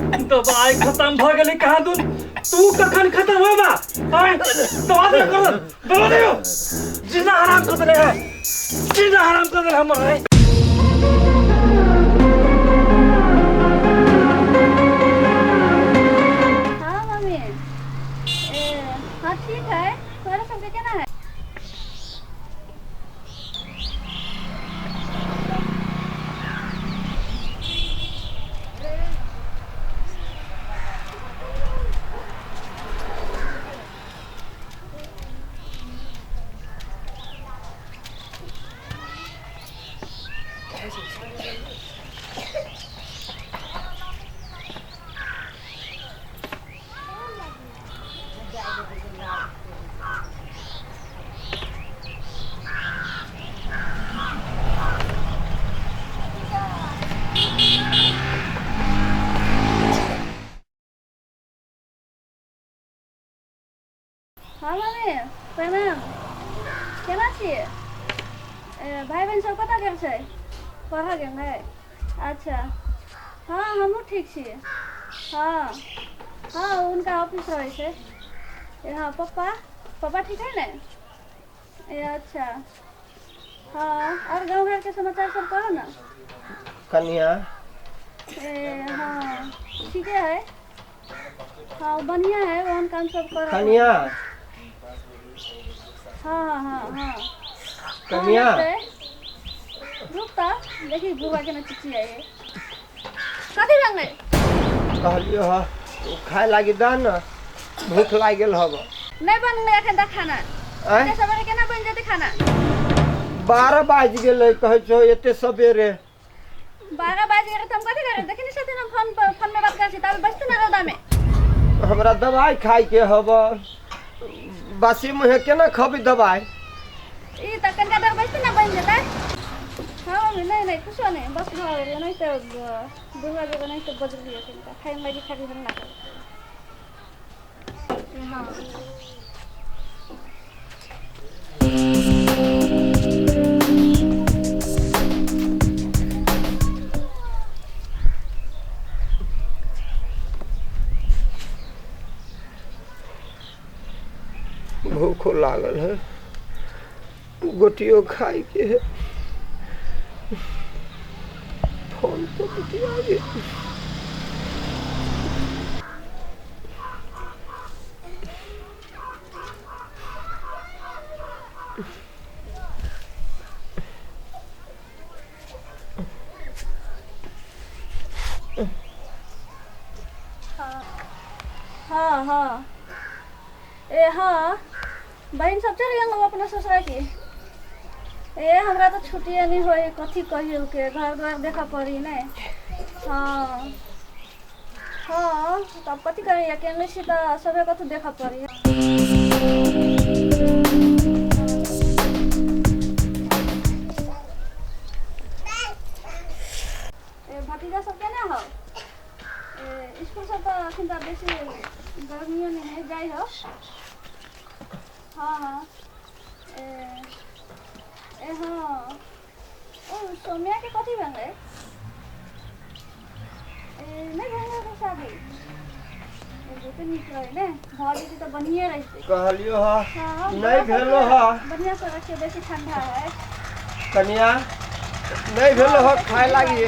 दवाई खत्म भऽ गेलै कहाँ दून तू कखन खत्म होबा आय दवा दे कर दवा दे जीना हराम कर देले है जीना हराम कर देले हमर है। हाँ मम्मी, हाँ ठीक है। तोरा सबके केना है? हँ मम्मी, प्रणाम। केना छियै? भाय बहिन सब कतऽ गेल छै? पढ़ऽ गेल है? अच्छा, हँ हमहूँ ठीक छियै। हँ हँ, हुनका ऑफिस रहै छै। हँ पप्पा, पप्पा ठीक है ने? अच्छा, हँ, आओर गाँव घरके समाचार सब कहू ने। कनिया। हँ ठीके है। हाँ बढ़िया है, ओहन काम सब कर। कनिया। हाँ हाँ हाँ हाँ। कनिया। रुक त देखी बुआ के ना चिची आई है। कथी रंग है? कहलियो ह खाय लागी दा न, भूख लागि गेल हब। नहीं बनलै एखन तक खाना। आँय? एते सबेरे केना बनि जेतै खाना? 12 बाजि गेलै, कहै छौ एते सबेरे। 12 बाजि गेलै तऽ हम कथी करै? देखी नहीं छथिन हम फोन पर, फोन में बात करै छी तब बसते ना रौदा में। हमरा दवाई खाय के हब, बासी मुँहे केना खबी दवाई? ई तऽ कनिका देर बसते ना, बनि जेतै। हाँ मम्मी, नहीं नहीं, कुछो नहीं, बस भऽ गेलै। नहीं तऽ दुर्गा जी नहीं तऽ बजलियै कनिका खाइ में लागि खाली हल्ला करै। हाँ। भूखो लागल है, गोटियो खाय के है, फोन पर बतिया। हाँ हाँ, हाँ, बहिन सब चलि गेल अपना ससुरा की? हमरा तऽ छुट्टिए नहि होइ, कथी कहियौ के घर द्वार देखऽ पड़ी ने। हाँ हाँ, तब कथी करी? अकेले छी तऽ सबे कथू देखऽ पड़ी। भतीजा सब केना हौ? स्कूल सब तऽ अखन तऽ बेसी गर्मियो नहि है, जाइ हौ। हाँ हाँ, ए ए हाँ, ओ सौम्या के कथी भेलै? नहि भेलै ओकर शादी? बहुते नीक रहे ने, भऽ जेतै तऽ बढ़िए रहितै। कहलियो ह। हाँ। नहीं भेलो ह। बढ़िया से रखियो, बेसी ठंडा है। कनिया, नहीं भेलो ह, खाय लागी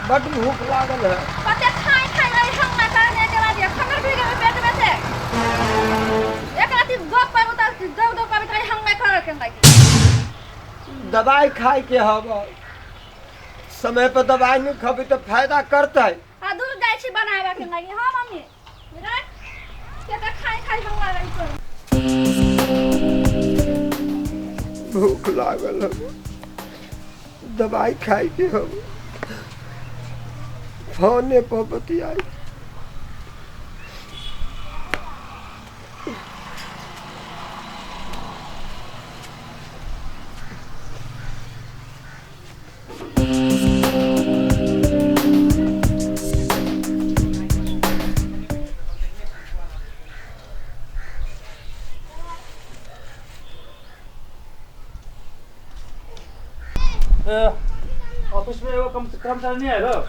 बड भूख लागल है। कते खाय खाय रही हम ना करने के बाद खंगर भी गेल पेट में से। एक राति गप पर उतर दौड़ दौड़ कर रही हम ना करे के लागी। दवाई खाय के हब, समय पर दवाई नहीं खबी तो फायदा करतै। आ दूर जाइ छी बनावे के लागी। हाँ मम्मी, रख के त खाय खाय हम रही पर। भूख लागल है, दवाई खाय के हब, फोने पर बतियाई। ऑफिस में एगो कम कर्मचारी नहीं आयल हो?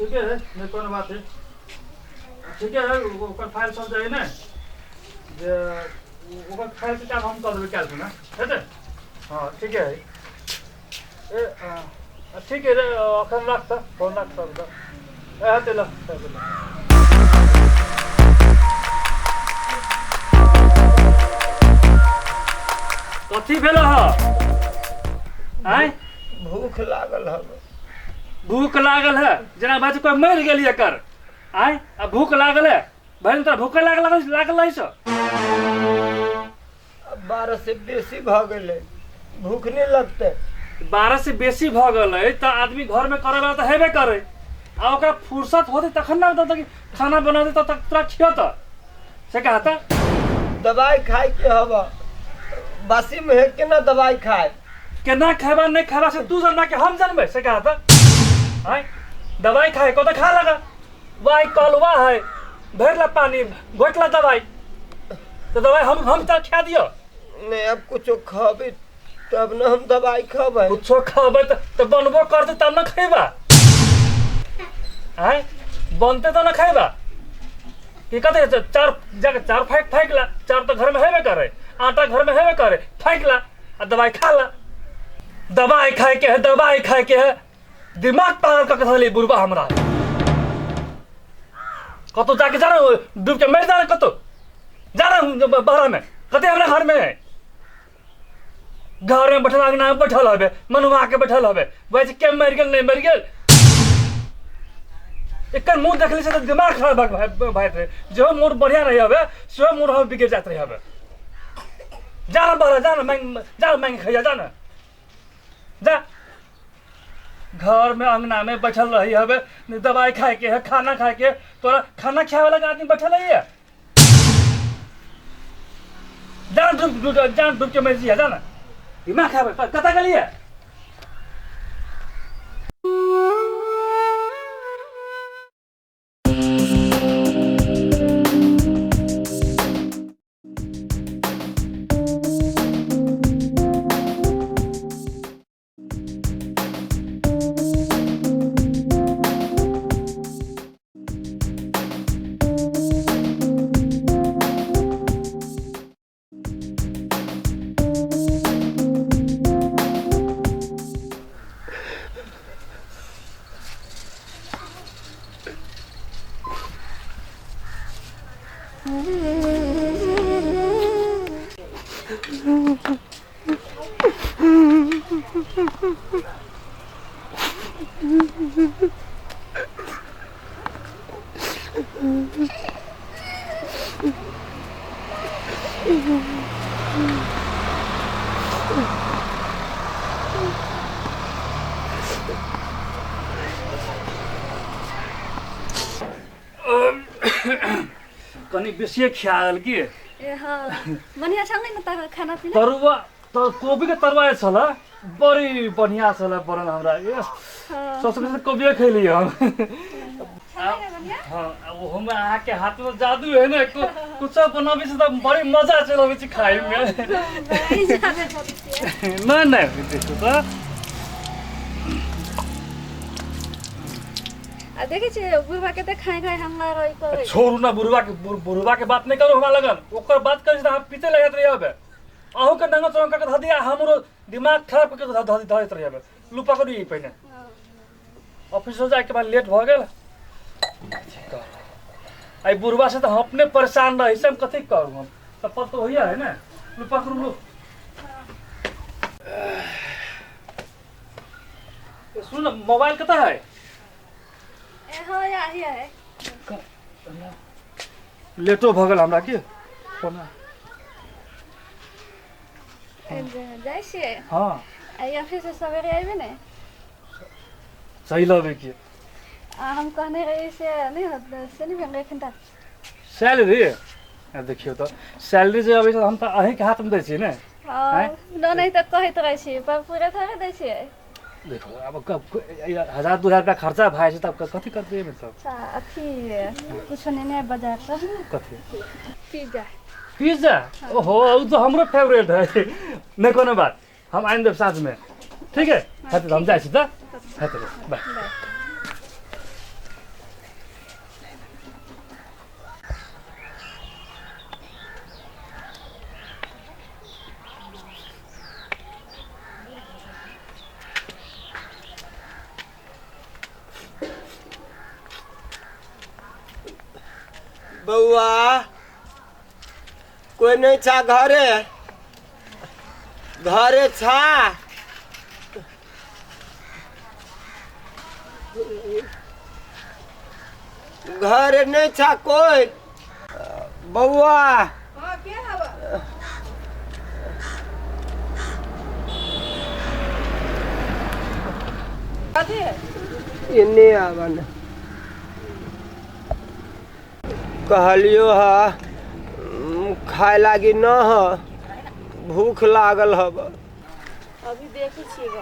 ठीके है, नहि कोनो बात है, ठीके है। ओकर फाइल सब जे है ने, जे ओकर फाइलके काम हम कऽ देबै काल्हि खुना, हेतै? हँ, ठीके है। ए ठीक है रे, एखन राख तऽ फोन, राख तब तऽ। ए हेतै, ल ल। कथी भेल ह? आँय? भूख लागल हवे। भूख लागल है जेना भाई कोई मरि गेल एकर। आँय, आ भूख लागल है? बहिन, तोरा भूखे लागल लागल रहै छौ? अब 12 से बेसी भऽ गेलै, भूख नहि लगतै? 12 से बेसी भऽ गेलै तऽ आदमी घरमे करे वाला तऽ हेबे करे, आ ओकरा फुर्सत होतै तखन ने तब कि खाना बना देतै तब तोरा खियतऽ, से कहता। दवाई खाय के हवा, बासी में केना दवाई खाय? केना खेबा नहि खेबा से तू जानबा कि हम जानबै, से कहता। आँय, दवाई खाए को तऽ खा लगा। वाह कल वाह है, भरि ला पानी, घोटला दवाई तो दवाई हम तऽ खा दियो। नहीं, अब कुछो खबे तब न हम दवाई खबै। कुछो खबै तऽ बनबो करतै तब न खैबा। आँय, बनते तऽ न खैबा। की कहते, चाउर जाके चाउर फाइक फाइक ला। चाउर तऽ घरमे हेबे करे, आटा घरमे हेबे करे, फाइक ला आ दवाई खा ला। दवाई खाए के है, दवाई खाए के है। दिमाग पागल कऽ के धरले बुढ़बा हमरा। कतौ जाके जा, डूब के मरि जा, कतौ जा ना बहरा में। कते हमरा घर में है, घर में बैठल, अंगना में बैठल हबे, मनुआ के बैठल हबे। वैसे के मरि गेल, नहीं मरि गेल, एकर मुंह देखले से तऽ दिमाग खराब भए रहे। जो मूड बढ़िया रही हबे, सेहो मूड हम बिगड़ जात रही हबे। जा ना बहरा, जा ना मांग, जा मांग खैया, जा ना जा। घर में अंगना में बैठल रही हबे, दवाई खाए के है, खाना खाए के है। तोरा खाना खाए वाला आदमी बैठल है। जा डूब डूब, जा डूब के मर जिया, जा ना। दिमाग खाबे। कतऽ गेलियै? कनि बेसिए खिया गेल की? ए हाँ, बढ़िया छलै ने तऽ खाना पीना? तरुआ तऽ कोबीके तरुआ जे छलै, बड़ी बढ़िया छलै बनल हमरा। ए, सबसँ बेसी कोबिए खैली हम। छलै ने बढ़िया? हाँ, आ ओहोमे अहाँके हाथमे जादू है ने, कुछो बनाबै छी तऽ बड़ी मजा चलि अबै छै खाइमे। बड़ी जादे बोलै छियै। नहि नहि, देखू तऽ। आ देखै छियै बुढ़बा कते खाइ खाइ हमरा रहै करै। छोड़ू ना बुढ़वा के, बुढ़वा के बात नहीं करू हमरा लगन। ओकर बात करै छी तऽ अहाँ पीते लगैत रही हबे। अहूँ के नंगा चौंका के धऽ दिया, हमरो दिमाग खराब करके धऽ धऽ धरैत रही हबे। लू पकड़ू ई पहिने। ऑफिसो जाइके बाद लेट भऽ गेल। कथी करू? एहि बुढ़वा से तऽ हम अपने परेशान रही, से हम कथी करू? हम चप्पल तऽ वही है ने। लू पकड़ू, लू। ए, सुन न, मोबाइल कतऽ है? ए हाँ, या हिया है। लेटो भऽ गेल हमरा की कोना। ए, जाइ छियै? हँ। आ ऑफिस से सवेरे अयबै ने? सही लबै की? आ हम कहने रही से नहि होत, से नहि भेल एखन तक। सैलरी? आ देखियौ तऽ, सैलरी जे अबै छै हम तऽ अहीँके हाथमे दै छी ने। हँ। आँय? नहि नहि तऽ कहैत रहै छी पर पूरा थोड़े दै छियै। देखो, आब 1000 2000 रुपया खर्चा भए जाइ छै, तब कथी करतै एहिमे सब? अच्छा, अथी कुछो नेने आयब बाजारसँ। कथी? पिज्जा। पिज्जा? ओहो, ओ तऽ हमरो फेवरेट है। नहि कोनो बात, हम आनि देब साँझमे। ठीक है, हेतै तऽ हम जाइ छी तऽ, हेतै, बाय। बाय। बौआ कोई नहीं छा घरे घरे छा घरे नहीं छा कोई बौआ हाँ के हवा कथी है एने आवन कहलियो हा खाए लागी न ह भूख लागल हब अभी देखै छियै ग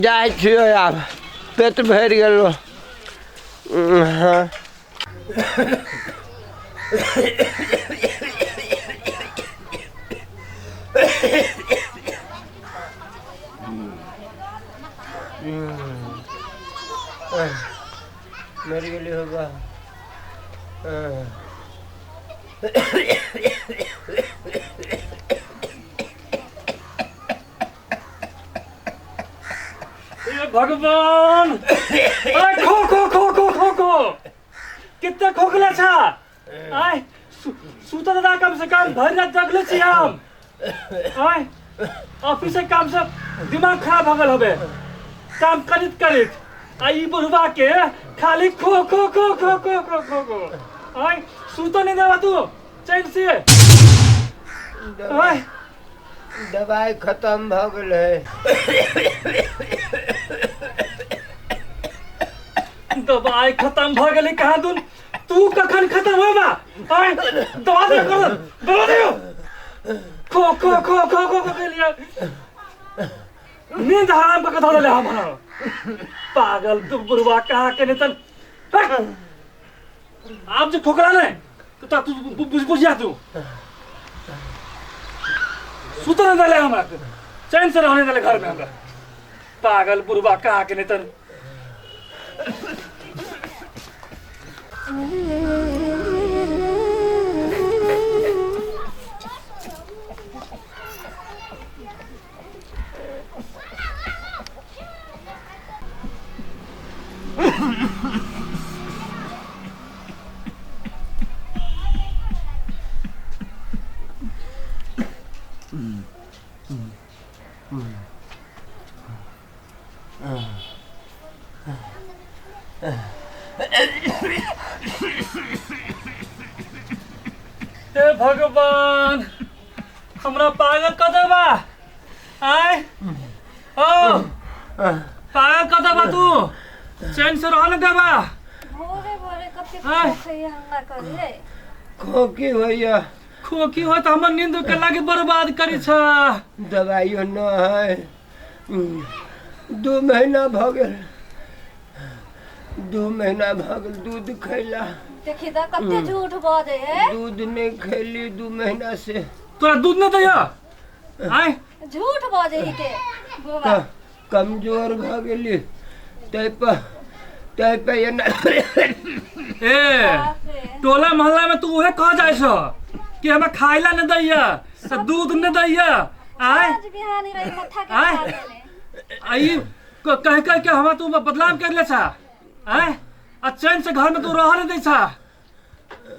जाइ छियो आब पेट भरि गेलो हाँ मरि गेली होगा हे भगवान आय खो खो खो खो खो खो कितना खोखला छा आय सुतल ना कम से कम भरि रात जगले छी हम आय ऑफिस के काम से दिमाग खराब हो गेल हबे काम करित करित आ ई बुढ़वा के खाली खो खो खो खो खो खो खो खो आय सुतो नहीं देवा तू चैन से आय दवाई खत्म भऽ गेल है दवाई खत्म भ गेलै कहाँ दुन तू कखन खत्म होबा आय दवा दे कर दवा दियो खो खो खो खो खो खो के लिए नींद हराम कऽ के धऽ देले हमरा पागल तू बुढ़वा कहाँ के नहीं तन आब जे खोखला नहीं तो तू बुझ बुझिया तू सुतल नहीं देले हमरा चैन से रहने देले घर में हमरा पागल बुढ़वा कहाँ के नहीं तन हे भगवान हमरा पागल कऽ देबा आय ओ पागल कऽ देबा तू चैन से रह न देबा भोरे भोरे कते आय। खोखै हल्ला करे खोकी होइया खोखी हो तऽ हमर नींद के लागे बर्बाद करी छ दवाइयो न है 2 महीना भऽ गेल 2 महीना भऽ गेल दूध खैला देखी तऽ कते झूठ बजै है दूध नहि खैली 2 महीना से तोरा दूध न दैया आय झूठ बजै ही के बुढ़वा कमजोर भऽ गेली ताहि पर ताहि पर एना ए बाप रे। टोला मोहल्ला में तू उहे कह जाइ छ कि हमरा खाइला न दैया तऽ दूध न दैया आय आज बिहानी रही मत्था के आय। खा लेने आ ई कह कह के हमरा तू बदनाम कर ले छा आय आ चैन से घर में तू रह नहीं दै छा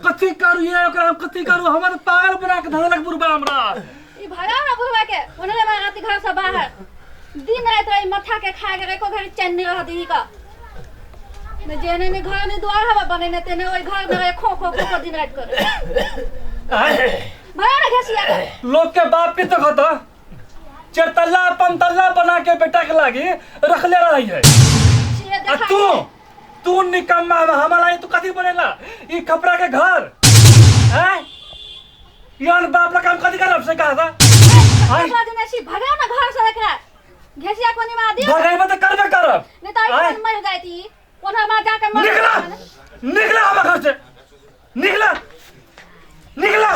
कथी करू ये ओकरा हम कथी करू हमर पागल बना के धरलक बुढ़बा हमरा ई भगाओ ना बुढ़वा के ओने ले राति घर से बाहर दिन रात रही माथा के खा के एको घड़ी चैन नहीं रह दीही का ने जेने ने घर ने द्वार हवा बनेने तेने ओई घर में रहे खो खो खो खो दिन रात करे आय भगाओ ना घसिया के लोग के बाप भी तो खता चरतल्ला पंतल्ला बना के बेटा के लागी रखले रही है से आ देखा तू तू निकम्मा हमारा लागी तू कथी बनेला ई खपरा के घर हैं यार बाप ला काम कथी करब से कहा था आय बाजू छी भगाओ ना घर से एकरा घसिया कोनी में आदि भगाइबे तो करबे करब नहीं तो आय आई मर जाती ओना मां जाके मर निकला निकला हमारे घर से निकला निकला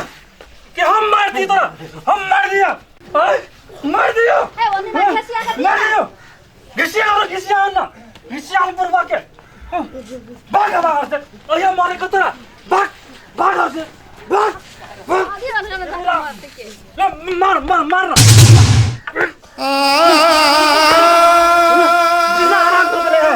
कि हम मार दिए तोरा हम मार दिया आय मार दिया ए ओनी में घसिया के मार दिया घिसिया और घिसिया ना घिसिया बुढ़वा के भाग बाहर से अरे मारे को तोरा भाग भाग घर से भाग भाग आदि रंग में तहरा मारते के ले, मार मार मार ना जीना हराम कर देले है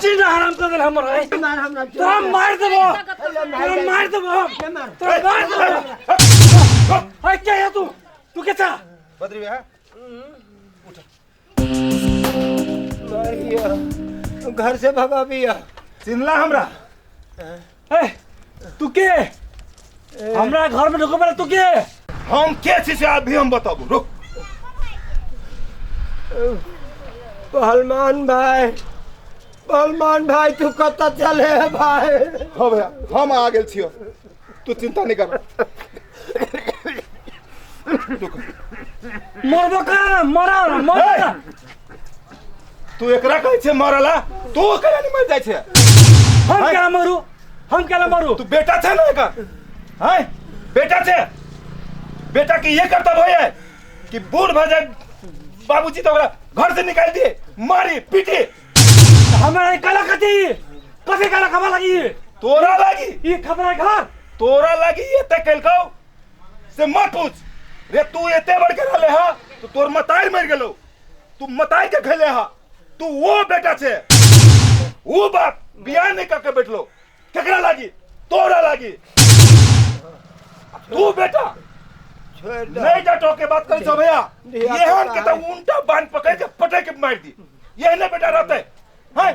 जीना हराम कर देले हमर है मार हमरा तोरा मार देबो तोरा मार देबो हम मार तोरा मार देबो अरे क्या है तू तू के था बद्री भैया मार दिया घर से भगा दिया चिन्हला हमरा ए तू के हमरा घर में ढुके पड़े तू के हम के छी से अभी हम बताबू रुक पहलवान भाई पहलवान भाई तू कत चले है भाई हाँ भैया हम आ गेल छियो तू चिंता नहीं कर मरबो कर मरा मरा ए! तू एकरा कहै छै मरला तू केना नहीं मर जाइ छै हम केना मरू हम केना मरू तू बेटा छै ना एकर हैं बेटा छै बेटा के ये कर्तव्य है कि बूढ़ भऽ जाए बाबूजी तो ओकरा घर से निकाल दिए मारी पीटी हमरा कला कथी कथी कला खबर लगी तोरा लागी ई खबर घर तोरा लागी एते केलकौ से मत पूछ रे तू एते बढ़ के रहले हा तो तोर मताई मर गेलो तू मताई के खेले हा तू वो बेटा छे वो बाप बियाह नहीं करके बैठलो केकरा लागी तोरा लागी तू बेटा छोड़ दो नहीं डटो के बात करी छो भैया धिया एहन के पुता तो उल्टा बांध पकड़ के पटक के मार दी यही नहीं बेटा रहते हैं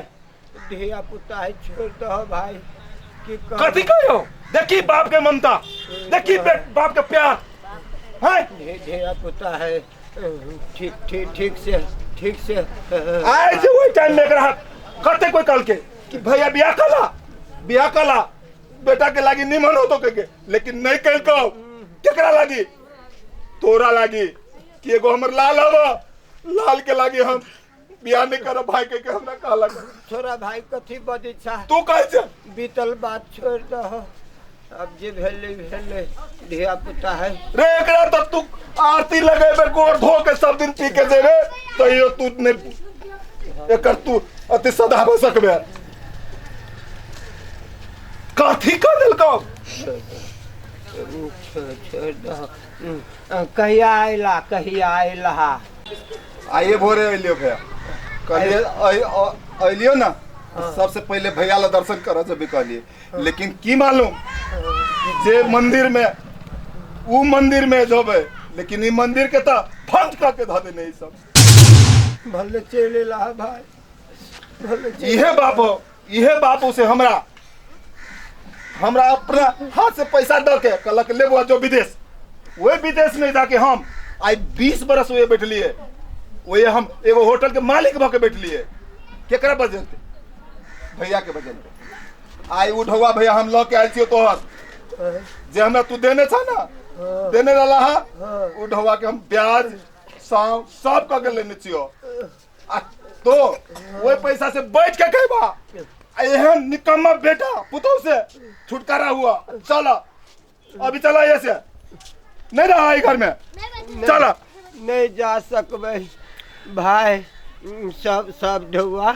धिया पुता है छोड़ दो भाई की कहब? कथी कहियो देखी बाप के ममता देखी बाप के प्यार हैं धिया पुता है ठीक ठीक ठीक से ठीक से आए जे ओहि टाइम में एकरा कते कोई कहलके कि भैया बियाह कला बियाह कला बेटा के लागी निमन होतो के, लेकिन नहीं कलको केकरा लागी तोरा लागी कि एगो हमर लाल हवा लाल के लागी हम बियाह नहीं करब भाई के, के हमरा कहलक छोरा भाई कथी बजै छा तू कहै छै बीतल बात छोड़ दह अब जे भेलै भेलै धिया पुता है रे एकरा तो तू आरती लगेबे गोर धो के सब दिन पी के जेबे तैयो तू नहीं एकर तू अति सदा भऽ सकबे कथी कह देलकौ छोड़ छोड़ दह कहिया अयला कहिया अयला आइए भोरे अलियो भैया कहलिए अलियो ना सबसे पहले भैया ला दर्शन करऽ जबे कहलिए लेकिन की मालूम कि जे मंदिर में ऊ मंदिर में जबे लेकिन ई मंदिर के तो फंट कऽ के धऽ देने ई सब भले चलि अयला भाई भले चलि इहे बाप हो इहे बाप से हमरा हमरा अपना हाथ से पैसा दऽ के कहलक ले बुआ जो विदेश वही विदेश में जाके हम आइ 20 बरस वही बैठलिए वही हम एगो होटल के मालिक भऽ के बैठलिए केकरा बजलते भैया के बजलते आइ उ ढौआ भैया हम लऽ के आयल छियौ तोहर जे हमरा तू देने छ ना देने रहला हा उ ढौआ के हम ब्याज साव सब कऽ के लेने छियौ आ तो ओहि पैसा से बैठ के कहबा आ एहन निकम्मा बेटा पुतहु से छुटकारा हुआ चल अभी चला ऐसे नहीं रहा है घर में चल नहीं जा सकबै भाई सब सब ढौआ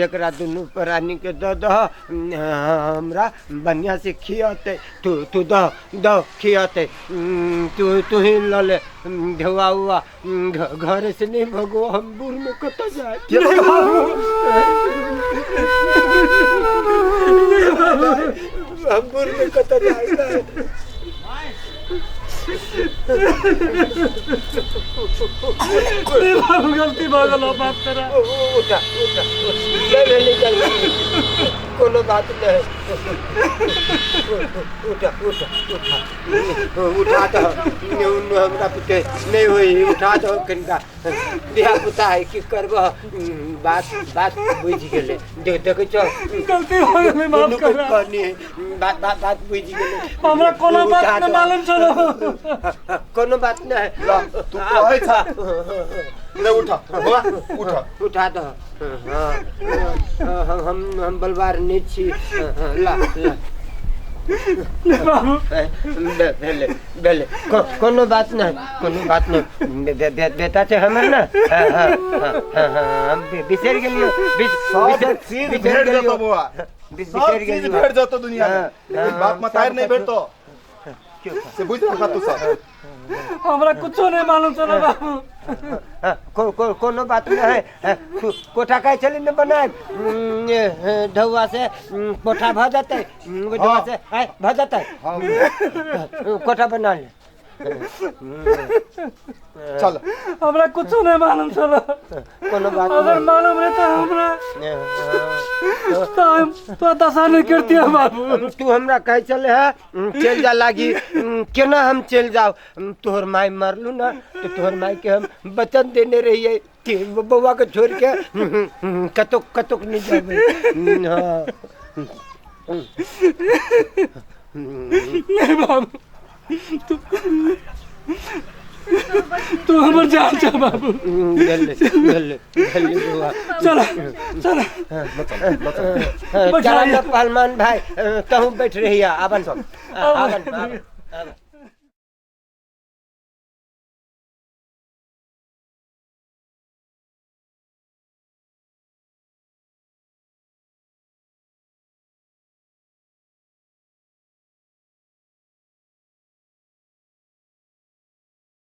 एकरा दुनू प्राणी के दऽ दह, हमरा बढ़िआँ से खियतै। तू तू दह दह खियतै। तू तू ही लऽ ले ढौआ उआ। घरे से नहीं भगो, हम बूढ़ में कतऽ जाए? हम बूढ़ में कतऽ जाए? नहीं बाबू, गलती भऽ गेल, माफ करा। उठा उठा, नहीं भेलै गलती, कोनो बात नहीं। उठा उठा उठा उठा दह, हमरा पुते नहीं होई, उठा दह कनिका। धिया पुता है, की करबह? बात बात बुझि गेलै। देखै छौ, गलती भऽ गेलै, माफ दुनू के करा। कहनी है, बात बात बात बुझि गेलै। हमरा कोनो बात उठा नहि दह। मालूम छलो। कोनो बात नहीं। ला, तू कहै छा ले, उठा बौआ, उठा। उठा दह। हाँ, हम हम बलवार नहीं छी। ला ला। बाबू। भेलै भेलै, कोनो बात नहीं, कोनो बात नहीं। बेटा छै हमर ने। हाँ हाँ हाँ हाँ, हम बिसरि गेलियो। सब चीज भेट जतो बौआ, सब बिसरि चीज गेलियो। भेट जतो दुनिया में, हाँ, लेकिन हाँ, बाप मतार सब नहीं भेटतो, से बुझ रखा तू सब। हमरा कुछो नहीं मालूम छलो बाबू। हाँ, को, को, कोनो बात नहीं है। हाँ, कोठा कहै छलै ने बनायब, ढौआ से कोठा भऽ जेतै। ढौआ से आँय, भऽ जेतै। हाँ। कोठा बना ले। चल। हमरा कुछो नहीं मालूम छलो। कोनो बात अगर नहीं। मालूम रहता हमरा तो हम तो दशा नहीं करती है बाबू। तू हमरा कहै छलै है चलि जा लागी, केना हम चलि जाउ? तोहर माय मरलू ने तऽ तोहर मायके हम वचन देने रहियै कि बौआ के छोड़ि के कतौ कतौ नहि जेबै। हाँ। नहीं बाबू, तू तू हमर जान छ बाबू। भेलै भेलै भेलै बौआ। चल चल। चल पहलवान भाई, तहूँ बैठ रहिया। आबन आबन आबन आबन।